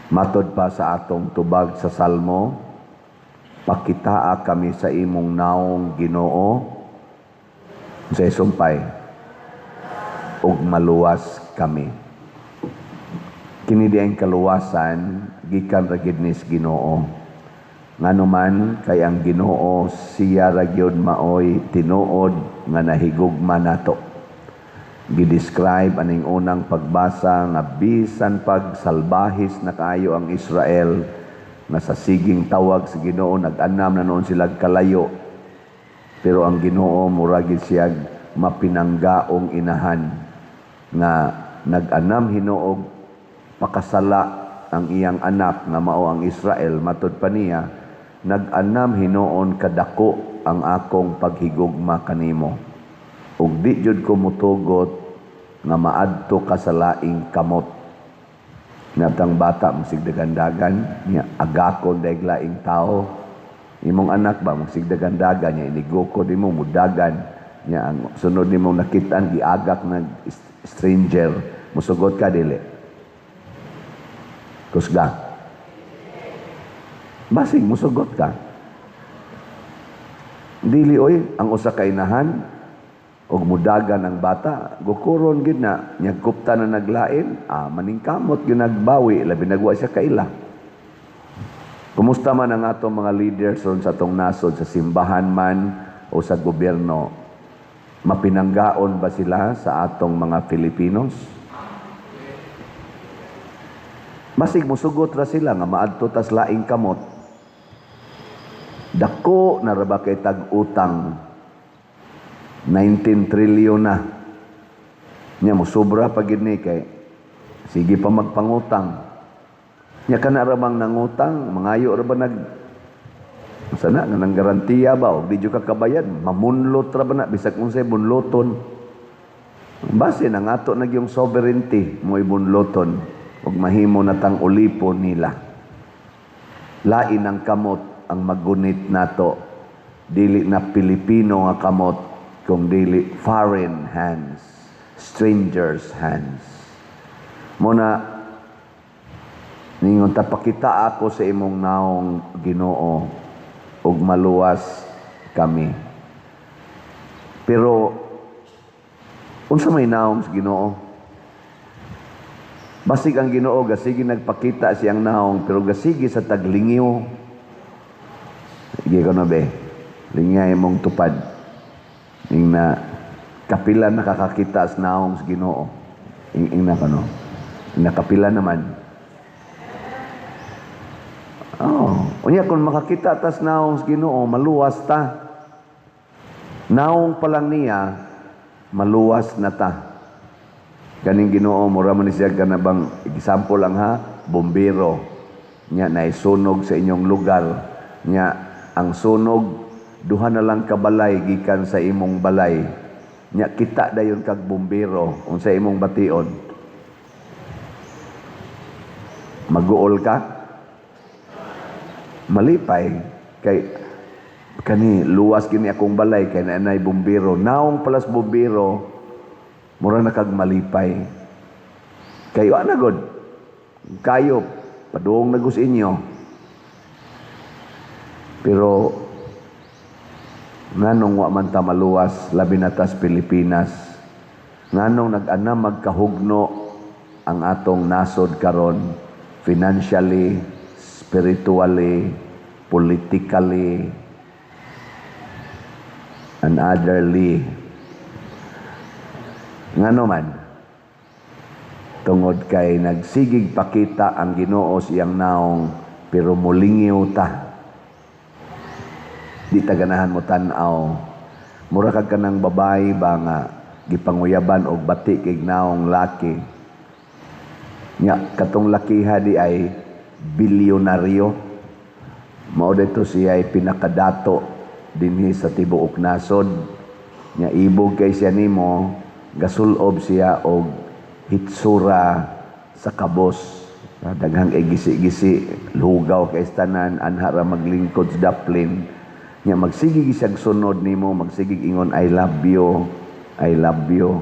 Matod pa sa atong tubag sa Salmo, pakitaa kami sa imong naong, Ginoo, sa sumpay ug maluwas kami. Kini di ang kaluwasan gikan ra gid nis Ginoo. Ngano man kay ang Ginoo siya ra gyud maoy tinuod nga nahigugma nato. Gi-describe aning unang pagbasa nga bisan pag salbahis na kaayo ang Israel nga sa siging tawag sa Ginoo nag-anam na noon sila kalayo, pero ang Ginoo mura gid siya mapinanggaong inahan nga nag-anam hinuog pakasala ang iyang anak nga mao ang Israel. Matud pa niya, "Nag-anam hinuon kadako ang akong paghigugma kanimo ug di jud ko mutugot nga maadto ka sa laing kamot." Natang bata masigdagandagan niya, agakon daig laing tao. Imong anak ba, magsigdagandagan niya, inigukod nimo, mudagan niya, ang sunod nimong nakitaan giagak na stranger, musugot ka, dili? Kusga. Basig musugot ka. Dili oy, ang usa ka inahan og mudagan ang bata, gukuron gid na nya, gupta na naglain, maningkamot gyud nagbawi, labi nagwa siya kaila. Kumusta man ang atong mga leaders ron sa atong nasod, sa simbahan man o sa gobyerno, mapinanggaon ba sila sa atong mga Filipinos? Basig musugot ra sila nga maadto tas laing kamot. Dako na ra ba kay tag-utang? 19 trillion na. Nya mosobra pa gid ni kay sige pa magpangutang. Nya kana ra bang nangutang, mangayo ra ba nag sana nga nang garantiya ba og di jud ka kabayad, mamunlot ra ba na bisag unsay bunloton. Base na nga ato na yung sovereignty mo ibunloton ug mahimo na tang ulipon nila. Lain ang kamot ang magunit nato, dili na Pilipino nga kamot kung dili foreign hands, strangers' hands. Muna ningon ta, "Pakita ako sa imong naong, Ginoo, ug maluwas kami." Pero unsa may naong sa Ginoo? Basig ang Ginoo gasigi nagpakita siyang naong, pero gasigi sa taglingiw. Sige ko na be. Lingay mong tupad. Ing na kapila nakakakita sa naong sa Ginoo. Ing na kano. Nakapila naman. Oh, unya kung makakita tas naong sa Ginoo, maluwas ta. Naong pa lang niya, maluwas na ta. Kaning Ginoo mura man ni siya kana bang example lang ha, bombero. Nya naisunog sa inyong lugar. Nya ang sunog duha na lang ka balay gikan sa imong balay. Nya kita dayon kag bombero, unsa imong bation? Maguol ka? Malipay kay kani luwas kini akong balay kay naanay bombero. Naong palas bombero, mura na kag malipay. Kayo ana god. Kayo padung na gus inyo. Pero nganong wa man ta maluwas, labi na tas Pilipinas? Nganong nag-anam magkahugno ang atong nasod karon, financially, spiritually, politically, and otherly? Ngano man? Tungod kay nagsigig pakita ang Ginoo siyang naong, pero mulingiw ta. Di ta ganahan mo tan-aw. Mura kag kanang babae ba nga gipanguyaban og bati kig naong laki. Nya katong lakiha di ay bilyonaryo. Mao dito siya ay pinakadato dinhi sa tibuok nasod. Nya ibog kay siya nimo, gasulob siya og hitsura sa kabos. Daghang ay gisi-gisi, lugaw kay tanan, anha ra maglingkod sa daplin. Nya magsigig siyag sunod nimo, magsigig ingon, "I love you, I love you."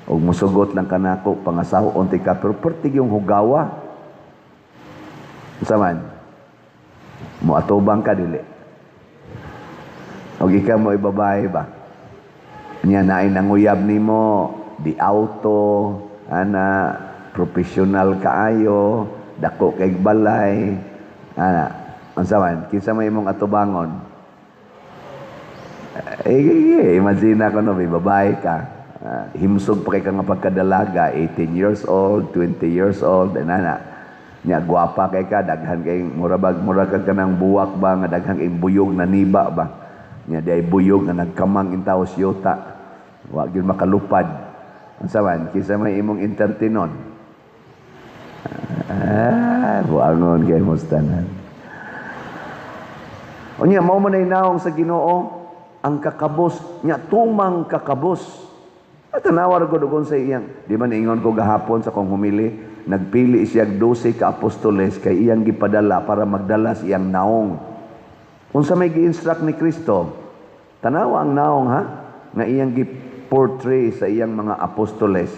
Og musugot lang kanako, pangasaw-on ti ka, pero pertig yung hugawa. Unsa man? Moatubang ka, dili? Og ikaw mo babae ba? Nya naay nanguyab nimo, di auto, ana, professional kaayo, dako kay balay, ana, unsa man? Kinsa may imong atubangon? Eh, imagine ako no, may babae ka. Himsog pa kay ka nga pagkadalaga, 18 years old, 20 years old, ana. Nya gwapa kay ka, daghan kay mura bag mura ka kanang buwak ba nga daghan kay buyog na niba ba. Nya di ay buyog nga nagkamang intaw siyota. Wa gyud makalupad. Unsa man, kinsa may imong entertainon? Ah, buangon kay mo tanan. Unya mao man ay naong sa Ginoo ang kakabos nya, tumang kakabos. At tanawa ra gud og sa iyang. Di man ingon ko gahapon sa kong humili, nagpili siya og 12 ka apostoles kay iyang gipadala para magdala sa iyang naong. Unsa may gi-instruct ni Kristo? Tanawa ang naong ha nga iyang gi-portray sa iyang mga apostoles.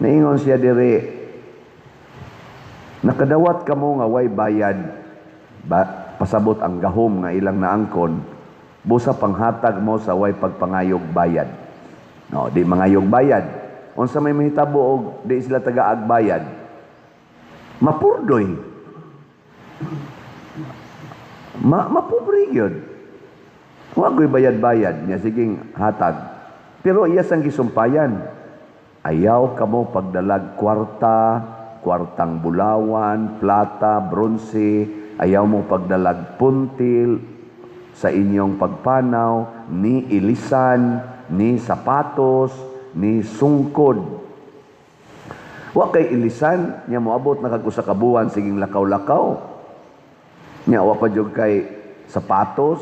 Naingon siya diri, "Nakadawat kamo nga way bayad," ba, pasabot ang gahom nga ilang naangkon, "busa panghatag mo sa way pagpangayog bayad." No, di mangayog bayad. Unsa may mahitabo og di sila tagaag bayad? Mapurdoy. Mapobre gyud. Wa ko'y bayad-bayad niya, siging hatag. Pero iya sang gisumpayan. "Ayaw kamo pagdalag kwarta, kwartang bulawan, plata, bronse, ayaw mo pagdalag puntil sa inyong pagpanaw, ni ilisan, ni sapatos, ni sungkod." Wa kay ilisan, nya moabot na kag usa ka buwan siging lakaw-lakaw. Nya wa pa jud kay sapatos.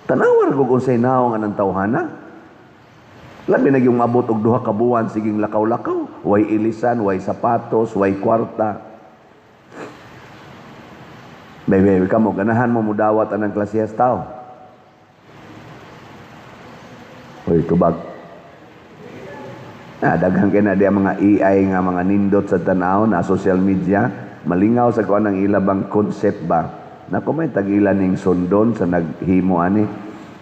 Tanawa ra gud unsay naong anang tawhana. Labi na yung maabot og 2 ka buwan siging lakaw-lakaw, way ilisan, way sapatos, way kwarta. Bebe, kamo ganahan mo mudawat anang klasehas tao? Uy, tubag. Ah, daghan kay na di ang mga AI nga mga nindot sa tanaw na social media, malingaw sa kuan ang ilabang concept ba. Nako, may tag-ila ning sundon sa naghimo ani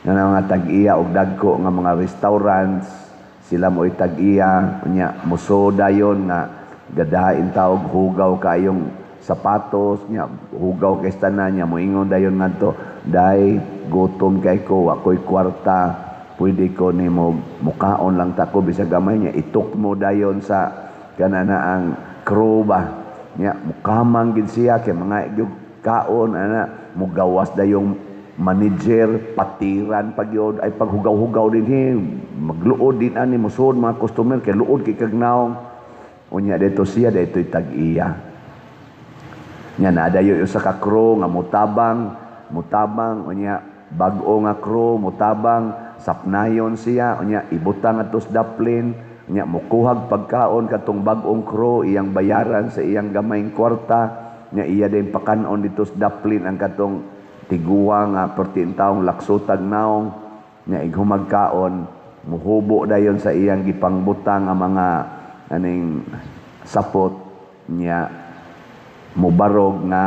nga mga tag-iya og dagko nga mga restaurants, sila mo tag-iya. Unya muso dayon nga gadain taog hugaw kayong sapatos nya, hugaw kay tanan niya, moingon dayon ngadto, "Day, gutom kay ko, wa ko'y kwarta, pwede ko nimo mukaon lang ta ko bisag gamay?" Niya itok mo dayon sa kanana ang crew ba nya, mukamang gid siya kay mga gyud kaon ana. Mugawas dayong manager, patiran pagyod ay paghugaw-hugaw din, magluod din ani, musuod mga customer kay luod kay kag naong. Unya dito siya dito'y tag-iya nya, nadayo usa ka crew nga mutabang mutabang. Unya bag-o nga crew mutabang, sapnayon siya, unya ibutang adto sa daplin. Unya mukuhag pagkaon katong bag-ong crew, iyang bayaran sa iyang gamayng kwarta. Nya iya din pakanon dito sa daplin ang katong tiguwa nga perti taong laksotag naong. Nya ighumagkaon, muhubo dayon sa iyang gipangbutang ang mga aning sapot. Nya mubarog nga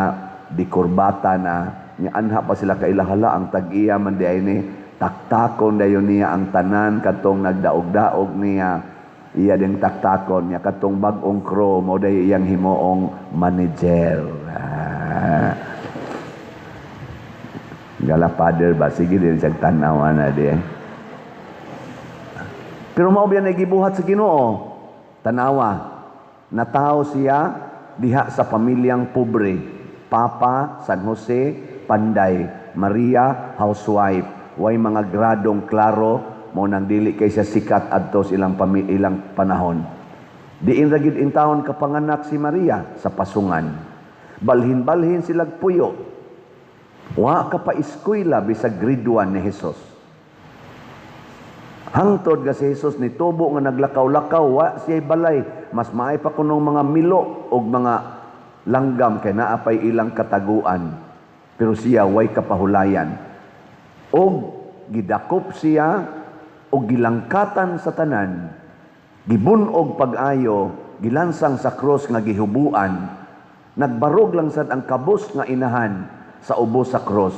di kurbata na. Nya anha pa sila kailahala, ang tag-iya man di ay ni. Taktakon dayon niya ang tanan katong nagdaog-daog niya, iya din taktakon. Niya katong bag-ong crew mo day iyang himuong manager. Ah. Gala father ba, sige din siyang tanaw na di. Pero mao biya gibuhat sa Ginoo? Tanawa, natawo siya diha sa pamilyang pobre. Papa San Jose, Panday, Maria, housewife. Way mga gradong klaro mo nang dili kay siya sikat adto sa ilang panahon. Diin ra gid intawon kapanganak si Maria sa pasungan. Balhin-balhin silag puyo. Wa ka pa eskwela bisag grade 1 ni Jesus. Hangtod ga si Jesus nitubo nga naglakaw-lakaw, wa siya balay. Mas maay pa kunong mga milo og mga langgam kay naa pay ilang kataguan. Pero siya way kapahulayan. Og gidakop siya og gilangkatan sa tanan, gibunog pag-ayo, gilansang sa krus nga gihubuan. Nagbarog lang sad ang kabos nga inahan sa ubos sa cross.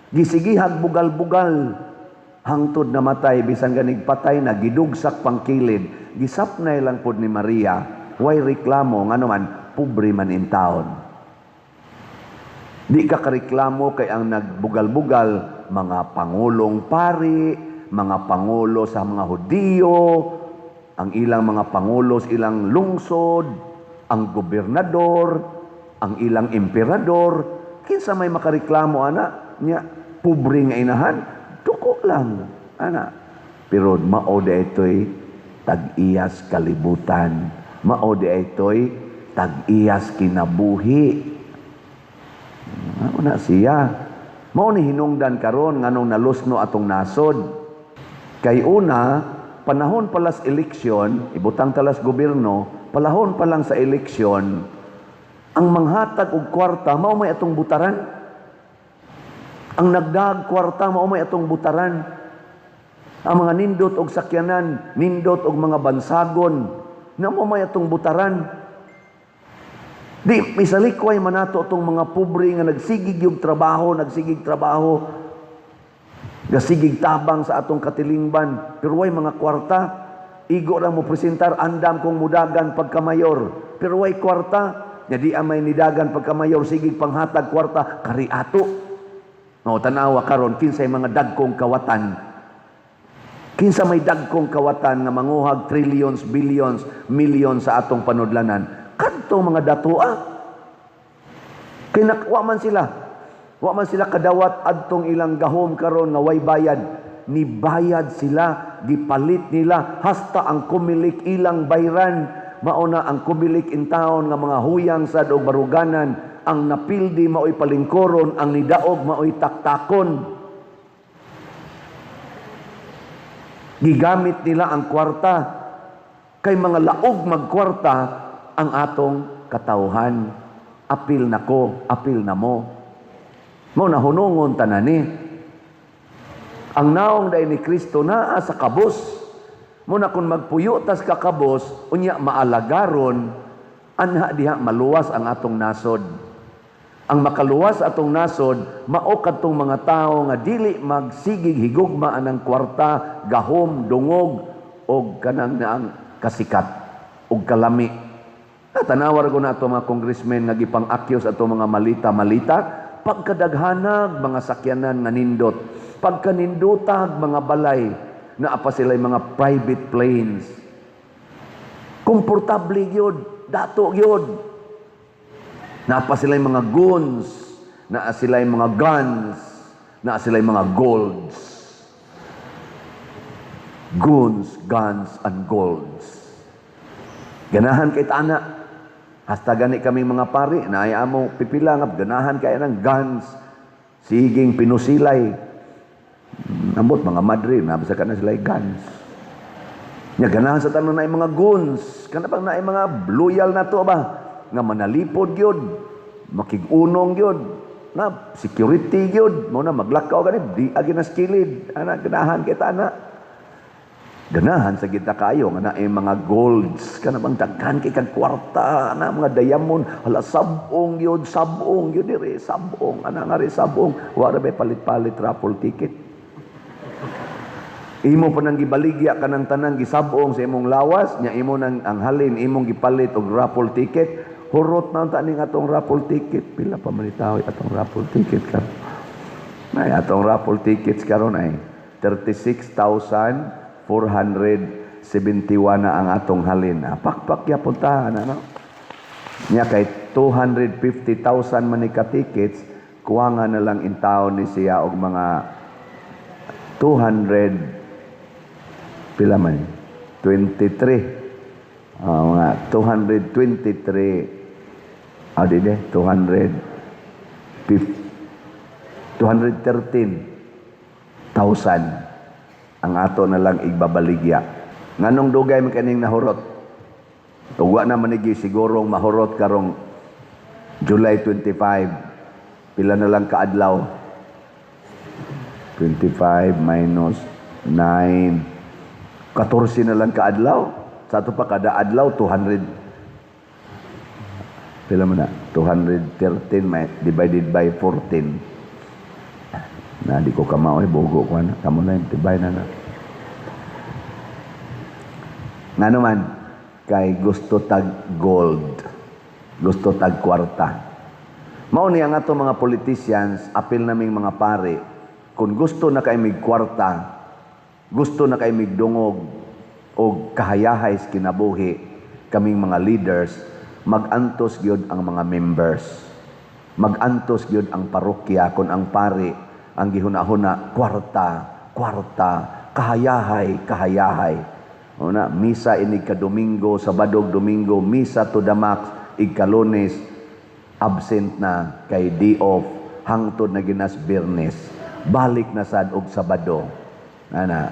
Gisigihag bugal-bugal hangtod namatay, bisan ganig patay na gidugsak pang kilid. Gisapnay lang pod ni Maria, way reklamo, ngano man pobre man in taon. Di ka kareklamo kay ang nagbugal-bugal mga pangulong pari, mga pangulo sa mga Hudiyo, ang ilang mga pangulo sa ilang lungsod, ang gobernador, ang ilang emperador. Kinsa may makareklamo ana nya pobre nga inahan, duko lang ana. Pero mao ito'y tag-iyas kalibutan, mao ito'y tag-iyas kinabuhi. Mao na siya. Mao ni hinungdan karon nganong nalusno atong nasod. Kay una, panahon palas eleksyon, ibutang talas gobyerno, panahon pa lang sa eleksyon, ang manghatag og kwarta mao may atong butaran. Ang nagdag kwarta mao may atong butaran. Ang mga nindot og sakyanan, nindot og mga bansagon, na mao may atong butaran. Di misalikway man nato atong mga pobre nga nagsigig yung trabaho, nagsigig trabaho, gasigig tabang sa atong katilingban, pero way mga kwarta. Igo lang mo presentar, "Andam kong mudagan pagkamayor," pero way kwarta. Nya di amay nidagan pagkamayor, sigig panghatag kwarta kari ato. No, tanawa karon kinsay mga dagkong kawatan. Kinsa may dagkong kawatan nga manguhag trillions, billions, millions sa atong panudlanan? Kadto mga datoa. Kay wa man sila. Wa man sila kadawat adtong ilang gahom karon nga way bayad. Nibayad sila, gipalit nila hasta ang Comelec ilang bayran. Mao na ang Comelec in town nga mga huyang sad og baruganan, ang napildi maoy palingkoron, ang nidaog maoy taktakon. Gigamit nila ang kwarta kay mga laog magkwarta ang atong katawhan. Apil na ko, apil na mo. Mo na hunungon tanan ni. Ang naong dahil ni Kristo naa sa kabos. Mo na kung magpuyo tas kakabos, unya maalagaron, anha diha maluwas ang atong nasod. Ang makaluwas atong nasod, mao kadtong mga tawo nga dili magsigig higugma anang kwarta, gahom, dungog og kanang naang kasikat og kalami. Tanawar ko na ato mga congressmen nga gipang-akyos ato mga malita-malita, pagkadaghanag mga sakyanan nga nindot, pagkanindotag mga balay, naa pa sila mga private planes. Komportable gyud, dato gyud. Naa pa sila mga guns, naa sila mga guns, naa sila mga golds. Guns, guns, and golds. Ganahan kay tana. Hasta gani kami mga pari, naay amo pipila nga ganahan kay ng guns. Siging pinusilay. Ambot mga madre, nabasa ka na sila guns. Nya ganahan sa tanan na mga guns, kana bang naay mga loyal na to ba? Nga manalipod gyud, makig-unong gyud, na security gyud, mo na maglakaw gani di agi na kilid, ana ganahan kay tana. Ganahan sa kita kayo nga naay mga golds, kana bang daghan kay kag kwarta, ana mga diamond, hala sabong gyud, sabong gyud dire, sabong, ana nga ri sabong, wa ra bay palit-palit raffle ticket. Imo pa nang gibaligya kanang tanang gisabong sa imong lawas, nya imo nang ang halin imong gipalit og raffle ticket, hurot na unta ning atong raffle ticket. Pila pa man itaw atong raffle ticket karon? Ay, atong raffle tickets karon ay 36,471 na ang atong halin. Ah, pakpak ya puntahan ano. Nya kay 250,000 man ni ka tickets, kuha nga na lang in taon ni siya og mga 200, pila man, 23, mga 223, di de 200 213,000 ang ato na lang igbabaligya. Nganong dugay man kaning nahurot? Tugwa na manigi sigurong mahurot karong July 25. Pila na lang kaadlaw? 25 minus 9. 14 na lang kaadlaw. Sa ato pa kada adlaw 200. Pila man na? 213 may, divided by 14. Na di ko kamao eh, bugo ko na. Kamo na, divide na na. Ngano man, kay gusto tag gold. Gusto tag kwarta. Mao ni ang ato mga politicians, apil naming mga pare, kung gusto na kay mig kwarta, gusto na kay mig dungog og kahayahay sa kinabuhi, kaming mga leaders, magantos gyud ang mga members. Magantos gyud ang parokya kung ang pare ang gihuna-huna kwarta, kwarta, kahayahay, kahayahay. Una, misa inig ka Domingo, Sabado, Domingo, misa to the max, igka Lunes, absent na kay day off, hangtod na ginas Biyernes, balik na sad og Sabado. Ana.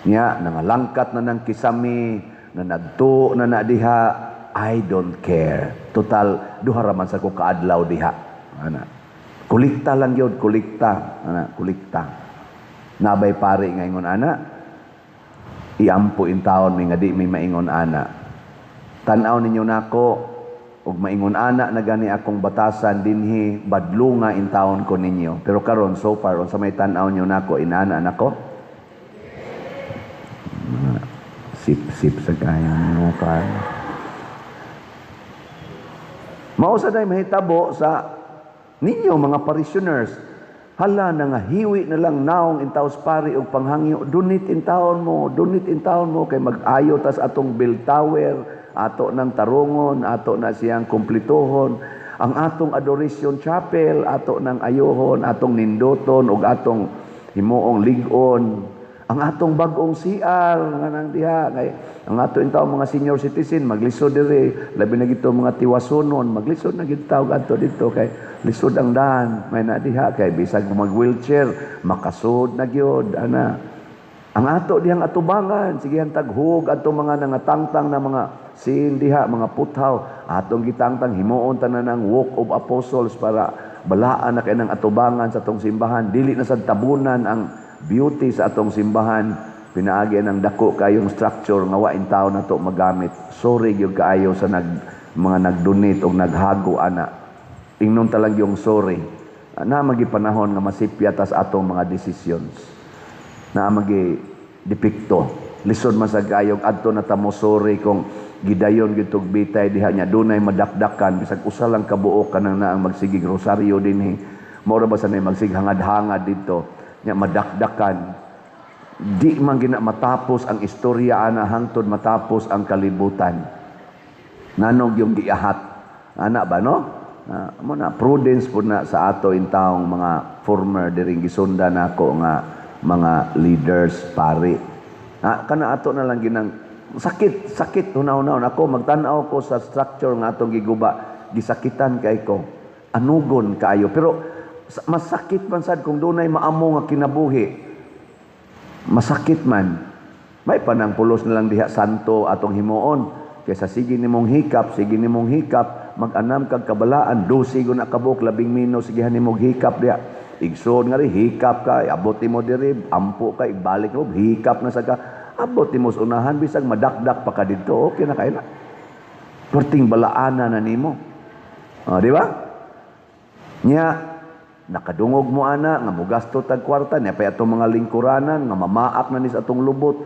Nya nangalangkat na ng kisami, na nagtuo na na diha, I don't care. Total, duha ra man sa ko kaadlaw diha. Ana. Kulikta lang yun, kulikta. Ana, kulikta. Nabay pare nga ingon ana, iampo in taon mi nga di mi maingon ana. Tan-aw ninyo nako ug maingon ana na gani akong batasan dinhi, badlunga in taon ko ninyo. Pero karon, so far, unsa may tan-aw niyo nako, inana nako? Sip-sip sa kaya mo kay. Mao sa day mahitabo sa ninyo mga parishioners. Hala na nga hiwi na lang naong intaos pari og panghangyo, donate in taon mo, donate in taon mo kay mag-ayo tas atong bell tower, ato ng tarungon, ato na siyang kumplituhon, ang atong adoration chapel, ato ng ayohon, atong nindoton ug atong himuong lig-on, ang atong bag-ong CR nga nang diha kay ang ato in taon mga senior citizen maglisod diri, labi na gito mga tiwasonon, maglisod na gid tawag adto dito kay lisod ang daan, may na diha kay bisag mag wheelchair makasud na gyud ana. Ang ato dihang atubangan, sige ang taghug adto mga nangatangtang na mga sin diha, mga puthaw, atong gitangtang himuon tanan ang Walk of Apostles para balaan na kay ng atubangan sa atong simbahan, dili na sad tabunan ang beauty sa atong simbahan pinaagi ng dako kayong structure nga wa in taon nato magamit. Sorry gyud kaayo sa mga nag-donate og naghago ana. Ingnon talang yung sorry. Na magi panahon nga masipya tas atong mga decisions. Na magi depekto. Lisod man sa kayog adto na tamo sorry kung gidayon gyud tog bitay diha nya dunay madakdakan bisag usa lang ka buok kanang naang magsigig rosaryo dinhi. Mao ra ba sa nay magsig hangad-hangad didto nya madakdakan. Di man gina matapos ang istorya ana hangtod matapos ang kalibutan. Nganog yung giahat ana ba, no? Mo na prudence pud na sa ato in taong mga former diring gisundan nako nga mga leaders pare. Kana ato na lang ginang sakit, sakit hunaw-hunaw ako magtan-aw ko sa structure nga atong giguba, gisakitan kay ko. Anugon kaayo, pero masakit man sad kung dunay maamo nga kinabuhi. Masakit man. May panang pulos na lang diha santo atong himuon kaysa sige nimong hikap, sige nimong hikap, mag-anam kag kabalaan, 12 guna kabuk, labing minus, sigihan nimong hikap diha. Igsoon nga ri, hikap ka, abot nimo diri, ampo ka, ibalik mo, hikap na sa ka, abot nimo sa unahan, bisag madakdak pa ka didto, okay na kay na. Perting balaana na nimo. O, di ba? Nya, nakadungog mo ana, nga mugasto tag kwarta, niya pa atong mga lingkuranan, nga mamaak na ni sa atong lubot.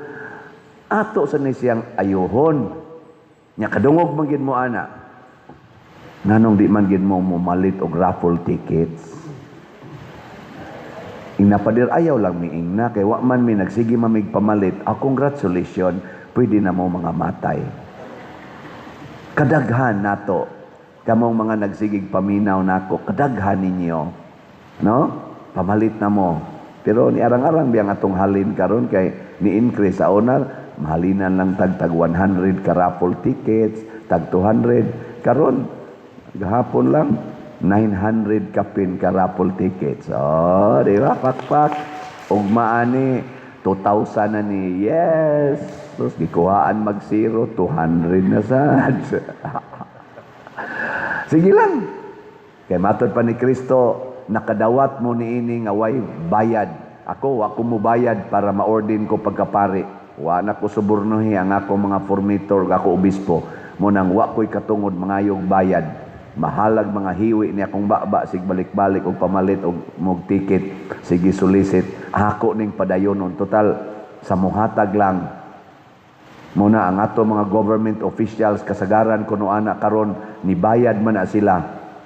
Ato sa ni siyang ayuhon. Nya kadungog man gid mo ana. Nganong di man gid mo momalit og raffle tickets? Ingna pader, ayaw lang miingna kay wa man mi nagsige mamig pamalit. Ah, congratulations, pwede na mo mga matay. Kadaghan nato kamong mga nagsigig paminaw nako, kadaghan ninyo, no? Pamalit na mo. Pero ni arang-arang biyang atong halin karon kay ni increase sa onar, mahalinan lang tag tag 100 ka raffle tickets, tag 200 karon gahapon lang 900 kapin ka raffle tickets. Oh, di ba? Pakpak. Ugma ani 2,000 na ni. Yes. Terus gikuhaan mag zero, 200 na sad. Sige lang. Kay matod pa ni Kristo, nakadawat mo niini nga way bayad. Ako, wa ko mo bayad para ma-ordain ko pagkapari. Wa na ko subornohi ang ako mga formator, ako obispo. Mo nang wa ko'y katungod mangayog bayad. Mahalag mga hiwi ni akong baba, sig balik-balik og pamalit og mog ticket, sige solicit ako ning padayonon, total sa muhatag lang. Muna ang ato mga government officials, kasagaran kuno ana karon nibayad man na sila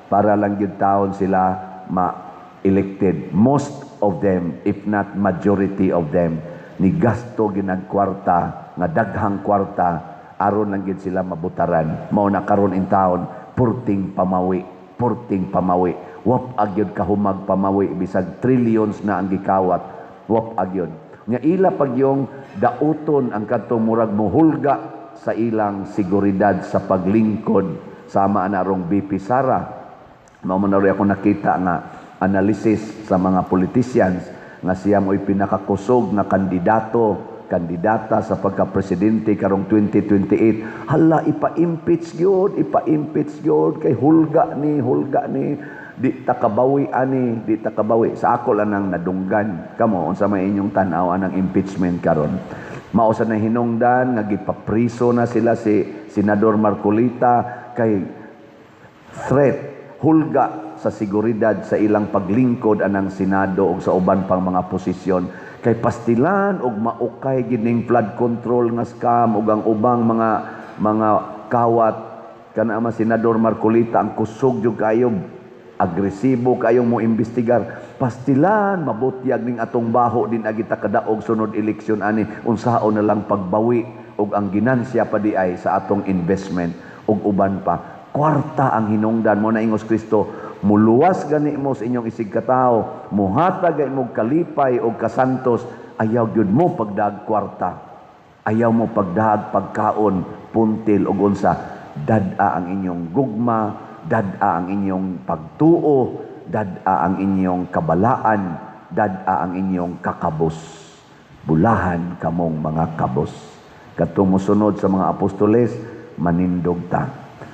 para lang gyud taon sila ma-elected. Most of them, if not majority of them, ni gasto ginag kwarta, nga daghang kwarta, aron lang gyud sila mabutaran. Mao na karon in town purting pamawi, purting pamawi. Wap agyod kahumag pamawi bisag trillions na ang gikawat. Wap agyod. Nga ila pag yung dauton ang kadtong murag muhulga sa ilang seguridad sa paglingkod, sama ana rong VP Sara. Mao man na ako nakita nga analysis sa mga politicians nga siya mo'y pinakakusog nga kandidato, kandidata sa pagka-presidente karong 2028. Hala, ipa-impeach gyud, ipa-impeach gyud kay hulga ni, hulga ni, di ta kabawi ani, di ta kabawi. Sa ako lang nang nadunggan. Kamo, unsa may inyong tan-aw anang impeachment karon? Mao sa na hinungdan nga gipapriso na sila si Senador Marcoleta kay threat, hulga sa seguridad sa ilang paglingkod anang Senado ug sa uban pang mga posisyon, kay pastilan og maukay gining flood control nga scam ug ang ubang mga kawat. Kana ama Senador Marcoleta, ang kusog jud kayo, agresibo kayong mo imbestigar. Pastilan mabutyag ning atong baho din agita kadaog sunod eleksyon ani. Unsaon na lang pagbawi og ang ginansya pa di ay sa atong investment ug uban pa? Kwarta ang hinungdan mo na. Ingos Kristo, muluwas gani mo sa inyong isig katawo, muhatag ay mo kalipay og kasantos, ayaw gyud mo pagdaag kwarta, ayaw mo pagdaag pagkaon, puntil og unsa. Dad-a ang inyong gugma, dad-a ang inyong pagtuo, dad-a ang inyong kabalaan, dad-a ang inyong kakabos. Bulahan kamong mga kabos. Katong mosunod sa mga apostoles, manindog ta.